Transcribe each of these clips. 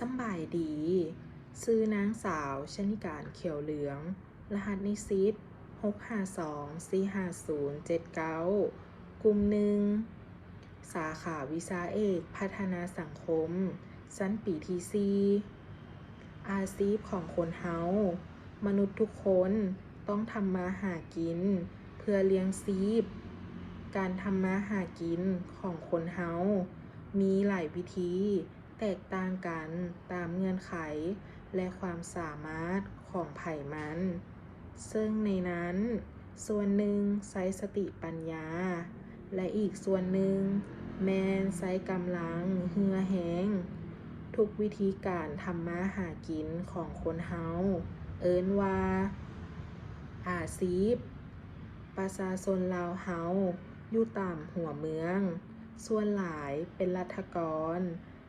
ສຳບາຍດີ, ຊື່ນາງສາວ ຊະນິການ ຂຽວເຫຼືອງ, ລະຫັດນິສິດ ຫົກຫ້າສອງ ສີ່ຫ້າສູນ ເຈັດເກົ້າ. ກຸ່ມໜຶ່ງ ສາຂາວິຊາເອກ ພັດທະນາສັງຄົມ, ຊັ້ນປີທີສີ່. ອາຊີບຂອງຄົນເຮົາ, ມະນຸດທຸກຄົນຕ້ອງທຳມາຫາກິນເພື່ອລ້ຽງຊີບ. ການທຳມາຫາກິນຂອງຄົນເຮົາມີຫຼາຍວິທີ ແຕກຕ່າງກັນຕາມເງື່ອນໄຂ ແລະ ຄວາມສາມາດຂອງໃຜມັນ, ເຊິ່ງໃນນັ້ນສ່ວນໜຶ່ງໃຊ້ສະຕິປັນຍາ ແລະ ອີກສ່ວນໜຶ່ງແມ່ນໃຊ້ກຳລັງເຫື່ອແຮງ. ທຸກວິທີການທຳມາຫາກິນຂອງຄົນເຮົາເອີ້ນວ່າອາຊີບ. ປະຊາຊົນລາວເຮົາຢູ່ຕາມຫົວເມືອງ ສ່ວນຫຼາຍເປັນລັດຖະກອນ,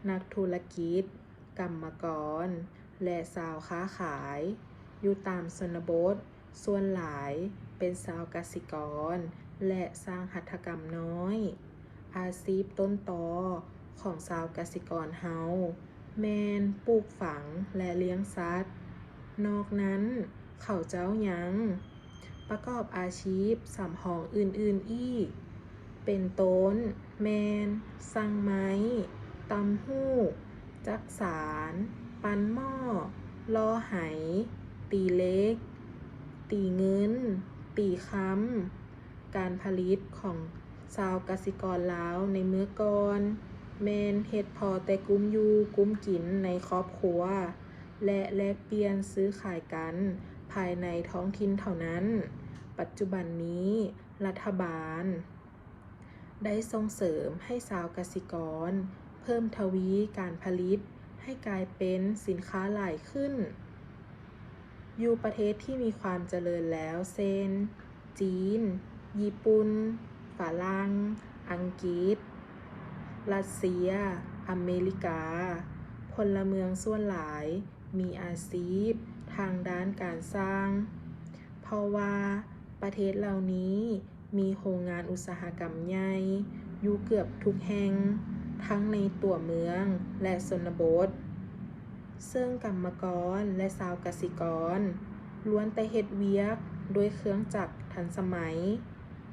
ນັກທຸລະກິດ, ກຳມະກອນ ແລະ ຊາວຄ້າຂາຍ. ຢູ່ຕາມຊົນນະບົດ, ສ່ວນຫຼາຍເປັນຊາວກະສິກອນ ແລະ ຊ່າງຫັດຖະກຳນ້ອຍ. ອາຊີບຕົ້ນຕໍຂອງຊາວກະສິກອນເຮົາແມ່ນປູກຝັງ ແລະ ລ້ຽງສັດ. ນອກນັ້ນ, ເຂົາເຈົ້າຍັງ ປະກອບອາຊີບສຳຮອງອື່ນໆອີກ ເປັນຕົ້ນແມ່ນ ຊ່າງໄມ້, ຕ່ຳຫູກ, ຈັກສານ, ປັ່ນໝໍ້, ຫຼໍ່ໄຫ, ຕີເຫຼັກ, ຕີເງິນ, ຕີຄຳ. ການຜະລິດຂອງຊາວກະສິກອນລາວໃນເມື່ອກ່ອນ ແມ່ນເຮັດພໍແຕ່ກຸ້ມຢູ່ກຸ້ມກິນໃນຄອບຄົວ ແລະ ແລກປ່ຽນຊື້ຂາຍກັນພາຍໃນທ້ອງຖິ່ນເທົ່ານັ້ນ. ປັດຈຸບັນນີ້, ລັດຖະບານໄດ້ສົ່ງເສີມໃຫ້ຊາວກະສິກອນເພີ່ມທະວີການຜະລິດໃຫ້ກາຍເປັນສິນຄ້າຫຼາຍຂຶ້ນ. ຢູ່ປະເທດທີ່ມີຄວາມຈະເລີນແລ້ວ ເຊັ່ນ ຈີນ, ຍີ່ປຸ່ນ, ຝຣັ່ງ, ອັງກິດ, ຣັດເຊຍ, ອາເມລິກາ, ພົນລະເມືອງສ່ວນຫຼາຍມີອາຊີບທາງດ້ານການຊ່າງ, ເພາະວ່າປະເທດເຫຼົ່ານີ້ ມີໂຮງງານອຸດສາຫະກຳໃຫຍ່ຢູ່ເກືອບທຸກແຫ່ງ, ທັງໃນຕົວເມືອງ ແລະ ຊົນນະບົດ, ເຊິ່ງກຳມະກອນ ແລະ ຊາວກະສິກອນລ້ວນແຕ່ເຮັດວຽກດ້ວຍເຄື່ອງຈັກທັນສະໄໝ.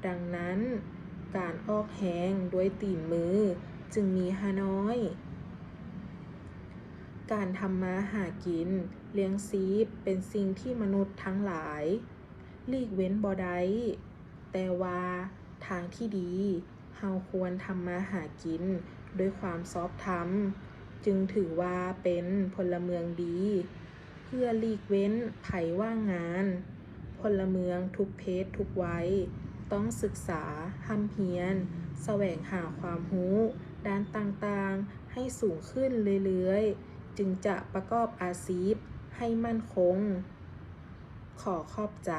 ດັ່ງນັ້ນ, ການອອກແຮງດ້ວຍຕີນມືຈຶ່ງມີຫານ້ອຍ. ການທຳມາຫາກິນລ້ຽງຊີບເປັນສິ່ງທີ່ມະນຸດທັງຫຼາຍຫຼີກເວັ້ນບໍ່ໄດ້. ແຕ່ວ່າທາງທີ່ດີ, ເຮົາຄວນທຳມາຫາກິນດ້ວຍຄວາມຊອບທຳ, ຈຶ່ງຖືວ່າເປັນພົນລະເມືອງດີ. ເພື່ອຫຼີກເວັ້ນໄພວ່າງງານ, ພົນລະເມືອງທຸກເພດທຸກໄວຕ້ອງສຶກສາ, ຮ່ຳຮຽນ, ສະແຫວງຫາຄວາມຮູ້ດ້ານຕ່າງໆໃຫ້ສູງຂຶ້ນເລື້ອຍໆ, ຈຶ່ງຈະປະກອບອາຊີບໃຫ້ໝັ້ນຄົງ. ຂໍຂອບໃຈ.